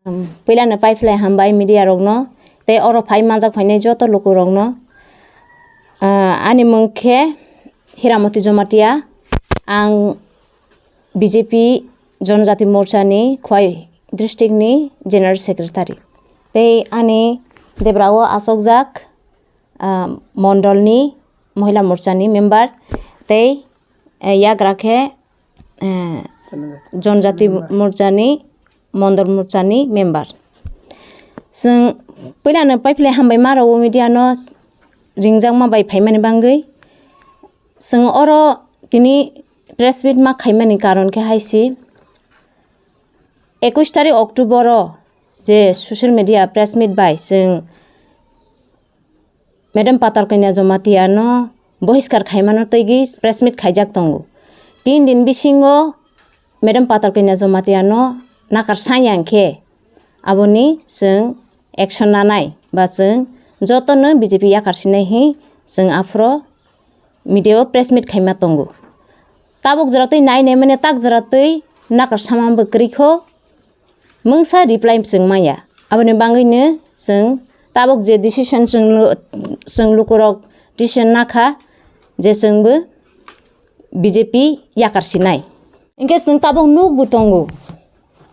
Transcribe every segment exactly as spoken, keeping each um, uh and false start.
Puilano paiphlai hambai media rokno, tei oro phai manjak phainai joto lukurokno. Ah, ani mung khe Hiramoti Jomatia, ang B J P Jonojati Morcha ni Khwai district ni General Secretary. Tei ani debra o asokjak, ah, mondol ni Mohila Morcha ni member, tei, eh, yagra khe, eh, Jonojati Morcha ni, Mondol Morcha ni member. Chwng puilano paiphlai hambai ma rwo media no ringjakma bai phaimani bangwi. Chwng oro tini press meet ma khaimani karon khe hai si, ekush tarik October o je social media press meet bai chwng Madam Patal Kanya Jomatia no bohiskar khaimano twiwi press meet khaijak tongo. Tin din bisingo Madam Patal Kanya Jomatia no nakar sanya khe aboni chwng action nanai ba chwng jotono B J P yakar sinai hi chwng aphro media o press meet khaima tongo. Tabuk jora twi nai nai mane tak jora twi nakar sama bo kwrwi kho. Mungsa reply chwng maya. Aboni bangwino chwng tabuk je decision chwng lu-, chwng lukurok decision nakha je chwngbo B J P yakar sinai. Hinkhe chwng tabuk nukbo tongo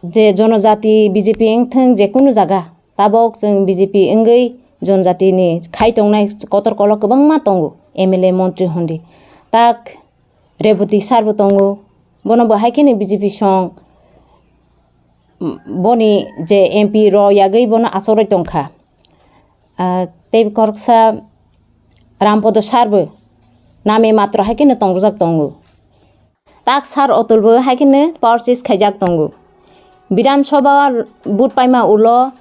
je jonojati B J P wngthwng je kunu jaga, tabuk chwng B J P wngwi jonojatini khai tongnai kotor kolok kwbangma tongo, M L A, montri hondi. Tak Reboti sir bo tongo, bono bo hai kheno B J P song, boni je M P rok yagwi bono achakrwi tongkha. Ah, tei koroksa Rampodo sir bo name matro hai kheno tongjak tongo. Tak sir Otul bo hai kheno power seize khaijak tongo. Bidhan Sabha vote paima ulo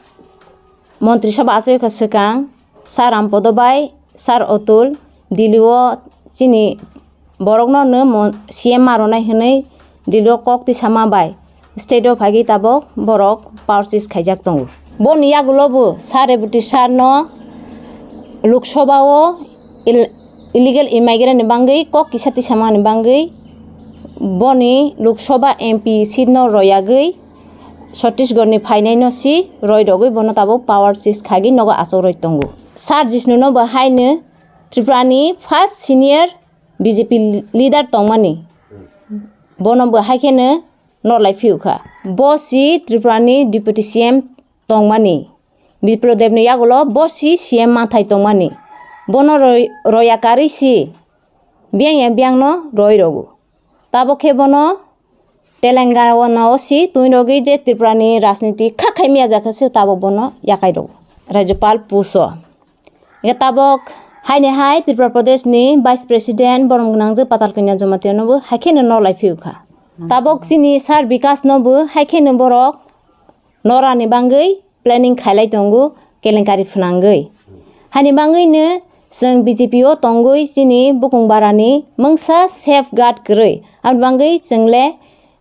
Montri Sabha achai kha swkang, Sir Rampodo bai Sir Otul Delhi o chini borokno no mon-, C M ma rwnai hwnwi Delhi o kok tisama bai state o phaigwi tabuk borok power seize khaijak tongo. Boni yagulo bo Sir Reboti sir no Lok Sabha o il-, illegal immigrant ni bangwi kok kisa tisamani bangwi boni Lok Sabha M P seat no royagwi Chhattisgarh ni phainai no si roi rogwi bono tabuk power seize khagwi nogo achakrwi tongo. Sir Jishnu no bo haino Tripura ni first senior B J P leader tongmani, bono bo hai kheno nolai phiu kha. Bo si Tripura ni Deputy C M tongmani, Biplab Deb ni yagulo bo si C M manthai tongmani. Bono roi-, roya karwi si biyang ya biyang no roi rogo. Tabuk khe bono Telangana o si twi rogwi je Tripura ni rajniti kha khai miya jakha se tabuk bono yakai rogo. Rajyapal puso. Tabok haini hai Tripura Pradesh ni Vice President borom gwnang je Patal Kanya Jamatia no bo hai kheno nolai phiu kha. Tabok chini Sir Bikas no bo hai kheno borok nora ni bangwi planning khailai tongo kelenkari phwnangwi. Hani bangwino chwng B J P o tongwi chini bukung barani mungsa safeguard kwrwi. Aboni bangwi chwngle,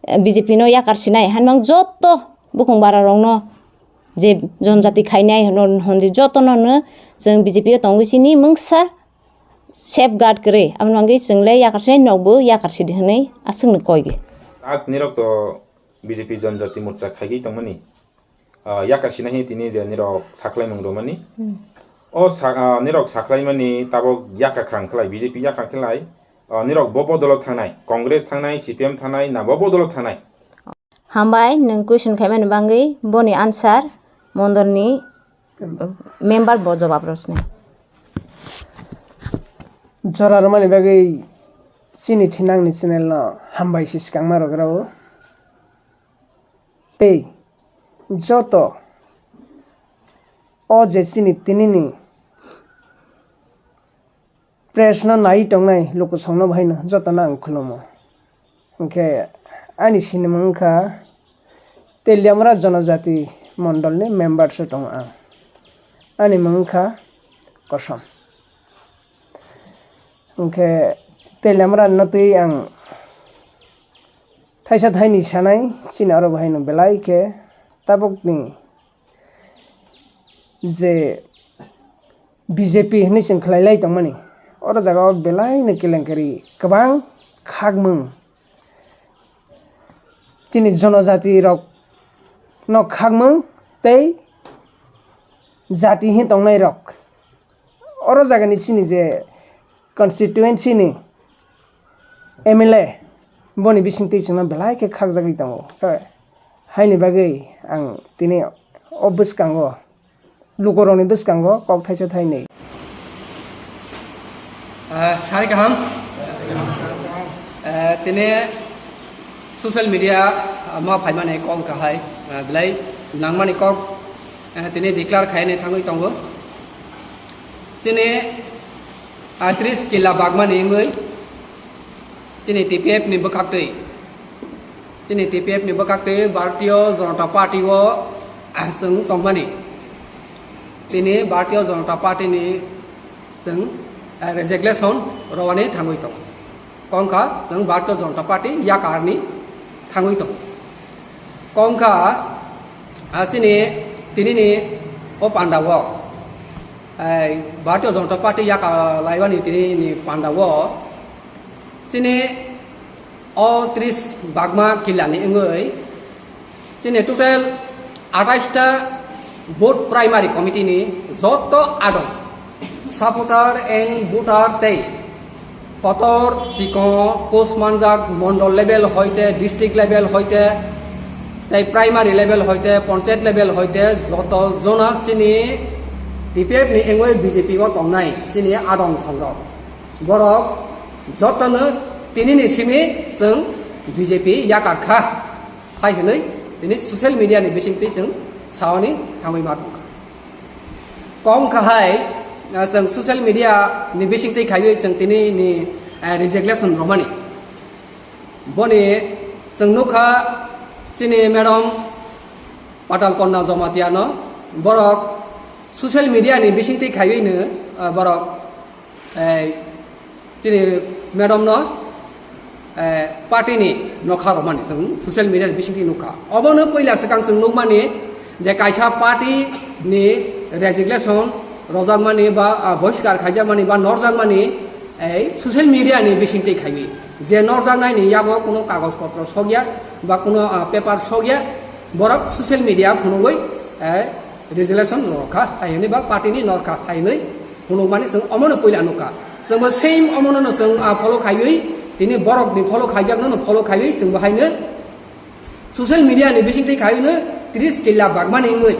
eh, B J P no yakar sinai. Hani bang joto bukung bara rokno je jonjati khainai hwn-, hwnwi jotono no chwng B J P o tongwi chini mungsa safeguard kwrwi. Aboni bangwi chwngle yakar sinai, nokbo yakar sidi hwnwi aswkno koigi. Tak nirok to B J P Jonjati Morcha khaigwi tongmani. Ah, yakar sinai hi tini je nirok sakhlaimung romani. Hmm. O sa-, ah, nirok sakhlaimani tabok yakar khrang khlai, B J P yakar khlai. Ah, nirok bo bodolo thangnai, Congress thangnai, C P M thangnai, na bo bodolo thangnai? Hambai, nwng question khaimani bangwi boni answer mondolni member bo jawab rosnai. Jora romani bagwi chini thinangni channel no hambai si swkangma rok rao. Tei joto o je chini tinini press no nai tongnai lukusongno bahaino jotono ang khulumo. Hinkhe ani sinimung wngkha Teliamura Jonojati Mondolni member se tongo ang. Ani mung wngkha Kosom. Hinkhe Teliamura no twi ang thaisa thaini sanai, chini oro bahaino belai khe tabukni je B J P hinwi chwng khlai lai tongmani, oro jaga o belai no kelenkari kwbang khakmung chini jonojati rok no khakmung tei jati hin tongnai rok. Oro jagani chini je constituency ni M L A, boni bisingtwi chwngno belai khe khakjagwi tongo. Haini bagwi ang tini o bwskango, lukurokni bwskango kok thaisa thainwi. Ah, sai kaham. Ah, tini social media, ah, ma phaimani kok wngkha hai, ah, belai nangmani kok, ah, tini declare khainwi thangwi tongo. Chini, ah, tris killa bagmani wngwi chini T P F ni bwkhaktwi, chini T P F ni bwkhaktwi Bharatiya Janata Party o, ah, chwng tongmani. Tini Bharatiya Janata Party ni chwng, ah, resignation rwani thangwi tongo. Kok wngkha chwng Bharatiya Janata Party yakarni thangwi tongo. Kok wngkha, ah, chini tinini o panda o, eh, Bharatiya Janata Party yaka laibani tinini panda o chini o tris bagma killani wngwi chini total atais ta booth primary committee ni joto adong supporter and voter tei kotor chikon post manjak mondol level hoite, district level hoite, tei primary level hoite, panchayat level hoite joto jona chini T P F ni wngwi B J P o tongnai chini adong songrok. Borok jotono tinini simi chwng B J P yakar kha hai hwnwi tini social media ni bisingtwi chwng saoni thangwi ma tongkha. Kok wngkha hai, ah, chwng social media ni bisingtwi khaiwi chwng tini ni, ah, resignation rwmani. Boni chwng nukha chini madam Patal Konna Jamatia no, borok social media ni bisingtwi khaiwi no, ah, borok, eh, chini madam no, eh, party ni nokha romani chwng social media ni bisingtwi nukha. Obono puila swkang chwng nukmani je kaisa party ni resignation rojakmani ba, ah, bohiskar khaijakmani ba norjakmani ei social media ni bisingtwi khaiwi. Je norjaknai ni yago kuno kagoj potro sokya ba kuno, ah, paper sokya, borok social media phunugwi, eh, resignation norkha hai hwnwi ba party ni norkha hai hwnwi phunukmani chwng omono puila nukha. Chwngbo same omono no chwng, ah, follow khaiwi, tini borok ni follow khaijakno no follow khaiwi chwngbo haino social media ni bisingtwi khaiwi no tris killa bagmani wngwi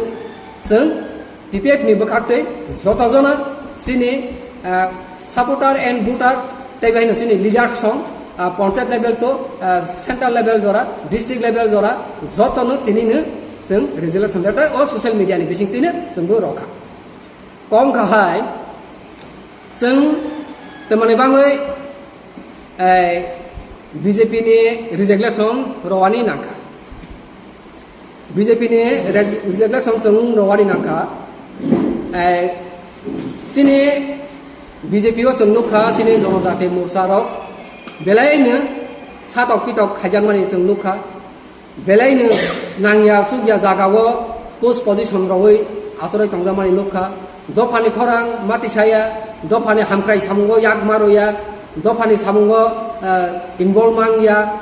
chwng T P F ni bwkhaktwi joto jona chini, ah, supporter and voter tei bai no chini leaders song, ah, panchayat level to, ah, central level jora, district level jora joto no tini no chwng resignation letter o social media ni bisingtwi no chwngbo rokha. Kok wngkha hai chwng twmani bangwi, eh, B J P ni resignation rwani nangkha. B J P ni res-, resignation chwng rwani nangkha. Eh, chini B J P o chwng nukha, chini Jonojati Morcha rok belaino satok pitok khaijakmani chwng nukha. Belaino nangya chukya jagao post position rwui achorwi tongjakmani nukha. Dophani khorang ma tisaya, dophani hamkrai samungo yak ma rwya, dophani samungo, eh, involve mangya.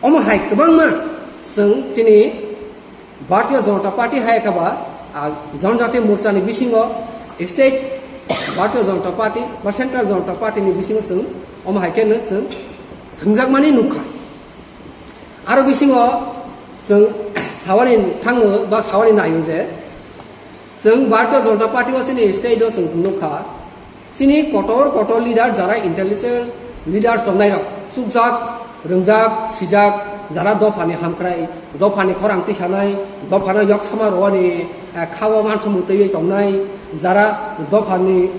Omo hai kwbangma chwng chini Bharatiya Janata Party hai khe ba, ah, Janajati Morcha ni bisingo state Bharatiya Janata Party ba central Janata Party ni bisingo chwng omo hai khe no chwng thwngjakmani nukha. Aro bisingo chwng sawani thango ba sawani naio je chwng Bharatiya Janata Party o chini state o chwng nukha, chini kotor kotor leader jara intellectual leaders tongnai rok, chukjak, rwngjak, sijak, jara dophani hamkrai, dophani khorang tisanai, dophano yoksama rwani, eh, khao mansamung twiwi tongnai, jara dophani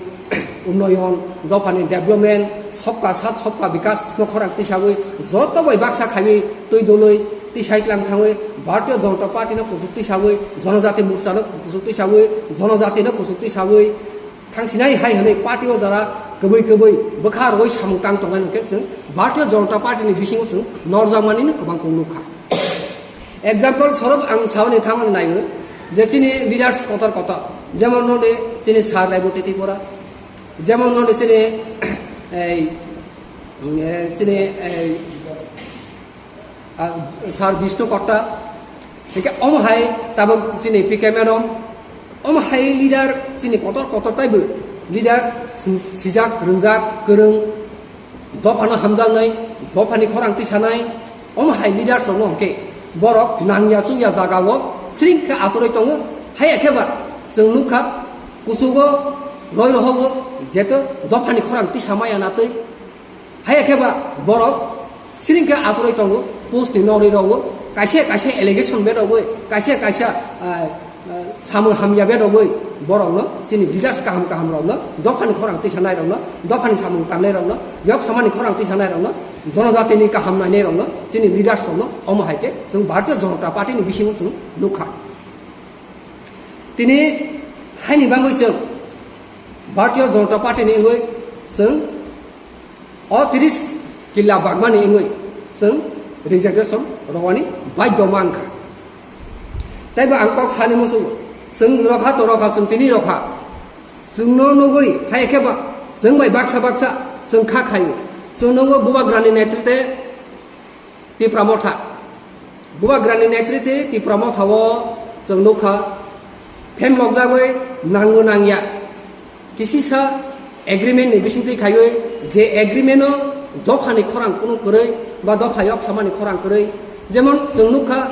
unnoyon, dophani development, sobka sat sobka bikas no khorang tisawi joto bai baksa khaiwi twi dului tisai tlang thangwi Bharatiya Janata Party no kuchuk tisawi Janajati Morcha no kuchuk tisawi Janajati no kuchuk tisawi thangsinai hai hwnwi party o jara kwbwi kwbwi bwkha rwui samung tang tongnai hwnkhe chwng Bharatiya Janata Party ni bisingo chwng norjakmani no kwbang kok nukha. Example sorof ang sauni thangmani naio je chini leaders kotor kotor, jemon noni chini Sir Raiboti Tripura, jemon noni chini ei, eh, chini ei, ah, Sir Bishnu Katta, Hingke omo hai tabuk chini P K M rok, omo hai leader chini kotor kotor taibo leader sijak, rwngjak, kwrwng, dophano hamjaknai, dophani khorang tisanai, omo hai leaders rokno hwnkhe borok nangya chukya jagao sring khe achorwi tongo. Haiya khe ba chwng nukha kuchugo roi rohogo jeto dophani khorang tisa maya na twi. Haiya khe ba borok sring khe achorwi tongo, post ni nokri rogo, kaisa kaisa allegation bedogwi, kaisa kaisa, ah, ah, samung hamya bedogwi borokno, chini leaders kaham kaham rokno, dophani khorang tisanai rokno, dophani samung tangnai rokno, yok samani khorang tisanai rokno, jonojatini kaham nainai rokno, chini leaders rokno omo hai khe chwng Bharatiya Janata Party ni bisingo chwng nukha. Tini haini bagwi chwng Bharatiya Janata Party ni wngwi chwng o tris killa bagmani wngwi chwng resignation rwani baidhyo mankha. Teibo ang kok sani muchungo, chwng rokha to rokha, chwng tini rokha, chwngno nugwi hai khe ba chwng bai baksa baksa chwng kha khaio. Chwng nukgo Bubagrani netrite Tipra Motha. Bubagrani netrite Tipra Motha o chwng nukha, phemlokjagwi nango nangya kisisa agreement ni bisingtwi khaiwi, je agreement o dophani khorang kunu kwrwi ba dopha yok samani khorang kwrwi, jemon chwng nukha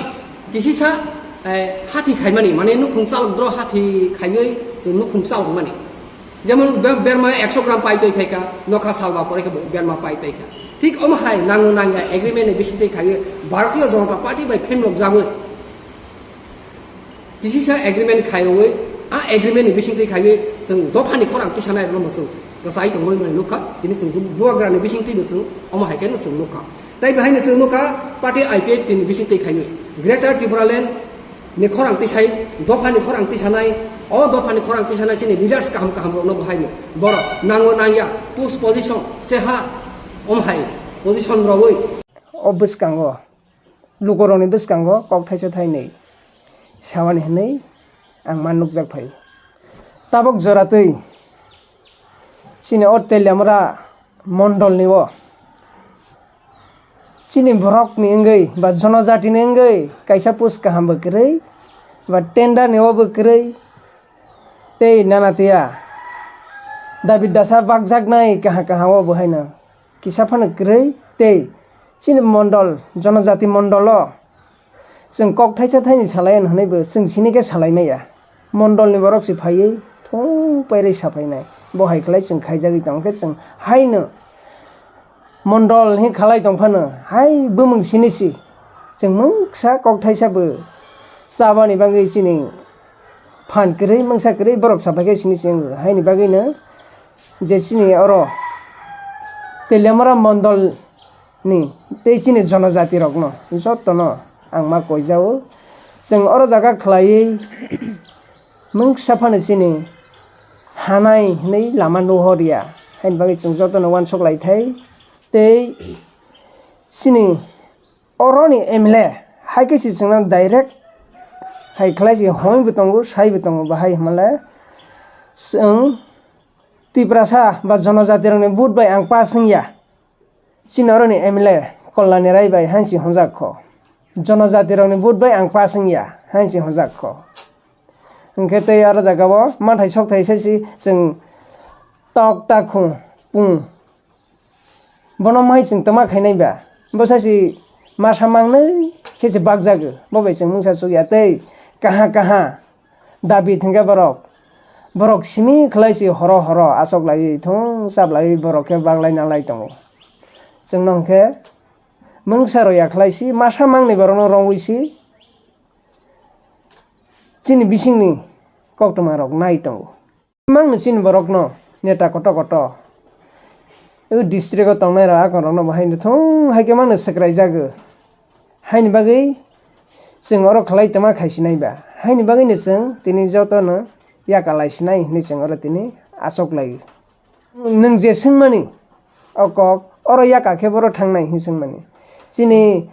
kisisa, eh, hathi khaimani, mane nukhung chalok dro hathi khaiwi chwng nukhung chalokmani. Jemon be-, berma ekso gram pai twi phaikha, nokha salba pore khe bo berma pai twi kha. Thik omo hai nango nangya agreement ni bisingtwi khaiwi Bharatiya Janata Party bai phemlokjagwi kisisa agreement khaiwi, a agreement ni bisingtwi khaiwi chwng dophani khorang tisanai rwno chwng kwchai tongwi mani nukha. Tini chwng Bubagrani bisingtwi bo chwng omo hai khe no chwng nukha. Tai bahai no chwng nukha party I P F T ni bisingtwi khaiwi Greater Tipraland ni khorang tisai, dophani khorang tisanai, o dophani khorang tisanai chini leaders kaham kaham rokno bo haino. Borok nango nangya, post position, seha, om hai position rogwi. O bwskango, lukurokni bwskango kok thaisa thainwi sawani hwnwi ang ma nukjak phai. Tabok joratwi chini o Teliamura mondolni o chini borokni wngwi ba jonojatini wngwi kaisa post kaham bo kwrwi ba tender ni o bo kwrwi tei nana tiya David Dasa bakjaknai kaha kaha o bo haino kisa phano kwrwi tei chini mondol, jonojati mondol o chwng kok thaisa thaini salai hwnwi bo chwng sini khe salai maya. Mondolni borok se phaiwi thung pairwi saphainai. Bo hai khlai chwng khaijagwi tong khe chwng haino mondol hi khalai tong phano hai bumung sini si chwng mungsa kok thaisa bo chabani bagwi chini phan kwrwi mungsa kwrwi borok saphai khe sini si wng haini bagwino je chini oro Teliamura mondol ni tei chini jonojati rokno jotono ang ma koijao. Chwng oro jaga khlaiwi mungsa phano chini hanai hwnwi lama nuhorya, haini bagwi chwng jotono uansuk lai thai. Tei chini oroni M L A hai khe se chwngno direct hai khlai se hoi bo tongo, sai bo tongo, bahai hwnle chwng Tiprasa ba jonojati rokni vote bai ang pass wngya. Chini oroni M L A Kolani Rai bai hansi honjak kho. Jonojati rokni vote bai ang pass wngya hansi honjak kho. Hwnkhe tei aro jaga o manthai sokthai sai si chwng tok ta khung pung. Bono mai chwng tama khainai ba. Bo sai si masa mangnai khe se bakjago. Bo bai chwng mungsa chukya tei kaha kaha David hwnkhe borok, borok simi khlai si horo horo asok laiwi thung chap laiwi borok khe baglai nalai tongo. Chwngno hwnkhe mungsa roya khlai si masa mangni borokno rongwi si chini bisingni koktwma rok nai tongo. Mangni chini borokno neta koto koto o district o tongnai rok akon rokno bo haino thung hai khe mangno swkrai jago. Haini bagwi chwng oro khlai tongma khai sinai ba. Haini bagwino chwng tini jotono yaka lai sinai hinwi chwng oro tini achuk lai. Nwng je swngmani o kok oro yaka khe boro thangnai hinwi swngmani. Chini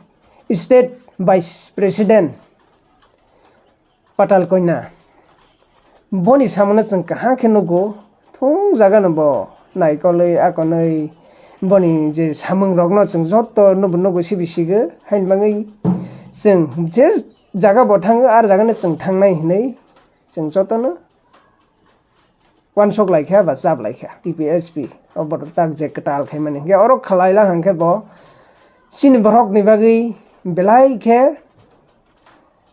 state vice president Patal Koina. Boni samungno chwng kaham khe nugo, thung jaga no bo naikolwi akonwi boni je samung rokno chwng joto nubo nugo sibi sigo, haini bagwi chwng je jaga bo thango, ar jaga no chwng thangnai hinwi chwng jotono uansuk lai kha ba chap lai kha T P S P o bothor tak je kwtal khai mani. Hinkhe oro khlai lang hinkhe bo chini borok ni bagwi belai khe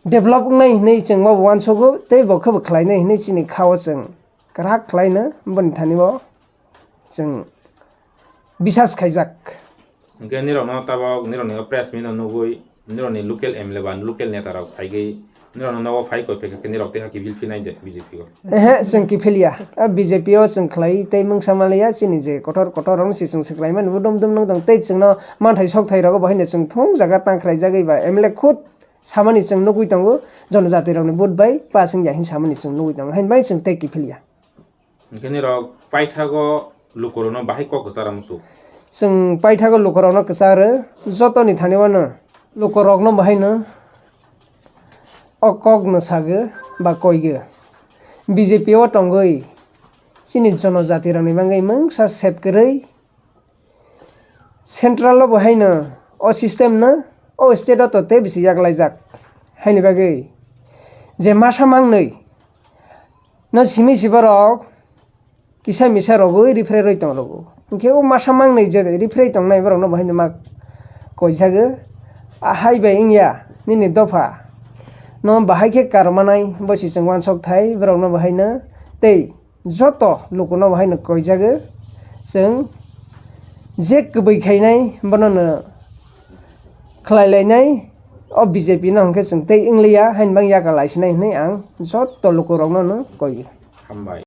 develop wngnai hinwi chwng bo uansugo tei bo khe bo khlai nai hinwi chini kha o chwng kwrak khlai no boni thani bo chwng bisas khaijak. Hwnkhe nirokno tabok nirokni press meet no nugwi nirokni local M L A ba local neta rok phaigwi nirokno nogo phai koi phaikha khe nirok tei hakhe bill phinai de B J P o. Ehe, chwng kiphilya. A B J P o chwng khlai tei mungsa manliya chini je kotor kotor rok si chwng swklaimani bo dum dum nung tong tei chwngno manthai sokthai rogo bo haino chwng thung jaga tang khlai jagwi ba M L A khud samani chwng nugwi tongo, jonojati rokni vote bai pass wngya hin samani chwng nugwi tongo, hain bai chwng tei kiphilya. Hwnkhe nirok paithago lukurokno bahai kok kwchara muchuk. Chwng paithago lukurokno kwcharo, jotoni thani wano lukurokno bahaino o kokno sago ba koigo. B J P o tongwi chini jonojatirokni bagwi mungsa sep kwrwi central o bo haino o system no o state o to tei bisi yaklaijak. Haini bagwi je masa mangnwi no simi si borok kisa misa rogwi rifre rwi tong rogo. Hinkhe o masa mangnwi je rifre tongnai borok no bo haino ma koijago. A hai bai wngya nini dopha no bahai khe karmanai bo si chwng uansuk thai borok no bo haino tei joto lukuno bo haino koijago. Chwng je kwbwi khainai bono no khlai lainai o B J P no hwnkhe chwng tei wngliya haino bang yaka laisinai hinwi ang joto lukurokno no koiyo. Hambai.